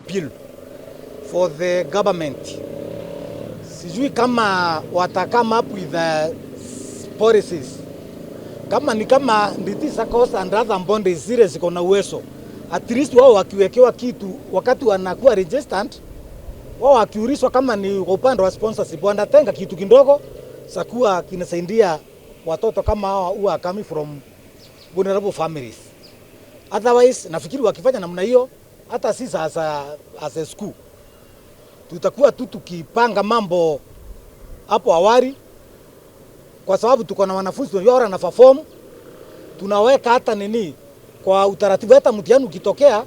Appeal for the government. Sijui kama wata come up with the policies, kama ni kama Nditi SACCOS and other bodies zile ziko na uwezo, at least wao wakiwekewa kitu wakati wanakuwa registered, wao wakiulizwa kama ni kwa upande wa sponsorship, wanatenga kitu kidogo sakuwa kinasaidia watoto kama hawa who are coming from vulnerable families. Otherwise nafikiri wakifanya namna hiyo, hata sisi as a school tutakuwa tu tukipanga mambo hapo awali, kwa sababu tuko na wanafunzi tunajua wana perform, tunaweka hata nini kwa utaratibu, hata mtihani ukitokea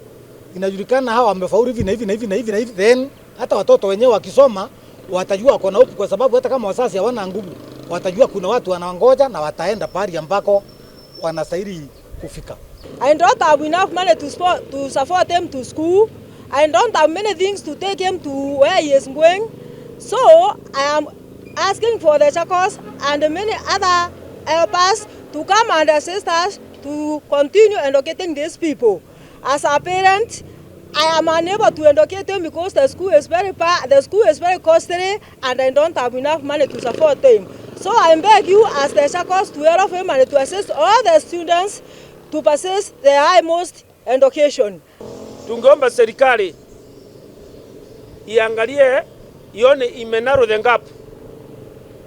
inajulikana hawa wamefaulu hivi na hivi na hivi na hivi na hivi, then hata watoto wenyewe wakisoma watajua wako na hope, kwa sababu hata kama wazazi hawana nguvu watajua kuna watu wanawangoja na wataenda pahali ambako wanastahili kufika. I don't have enough money to support him to school. I don't have many things to take him to where he is going. So I am asking for the SACCOS and many other helpers to come and assist us to continue educating these people. As a parent, I am unable to educate them because the school is very far, the school is very costly, and I don't have enough money to support them. So I beg you as the SACCOS to help him and to assist all the students to possess the highmost education. Tungeomba serikali iangalie ione imenarrow the gap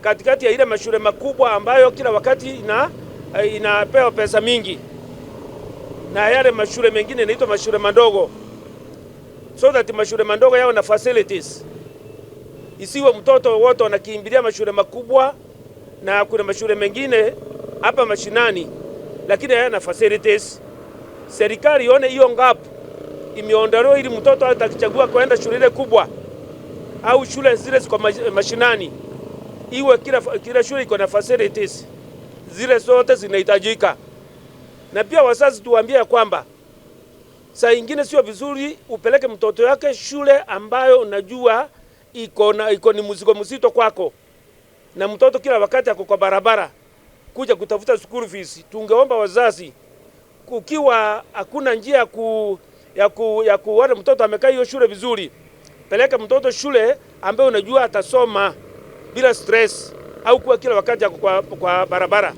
katikati ya ile mashule makubwa ambayo kila wakati inapewa pesa mingi na yale mashule mengine inaitwa mashule madogo, so that mashule madogo yawe na facilities, isiwe mtoto wote wanakimbilia mashule makubwa, na kuna mashule mengine hapa mashinani lakini hayana facilities. Serikali ione hiyo gap imeondolewa, ili mtoto hata akichagua kwenda shule ile kubwa au shule zile ziko mashinani, iwe kila shule iko na facilities zile zote zinahitajika. Na pia wazazi tuwaambie kwamba saa ingine sio vizuri upeleke mtoto yake shule ambayo unajua iko ni mzigo mzito kwako, na mtoto kila wakati ako kwa barabara kuja kutafuta school fees. Tungeomba wazazi, kukiwa hakuna njia ya kuona mtoto amekaa hiyo shule vizuri, peleka mtoto shule ambayo unajua atasoma bila stress au kuwa kila wakati ako kwa barabara.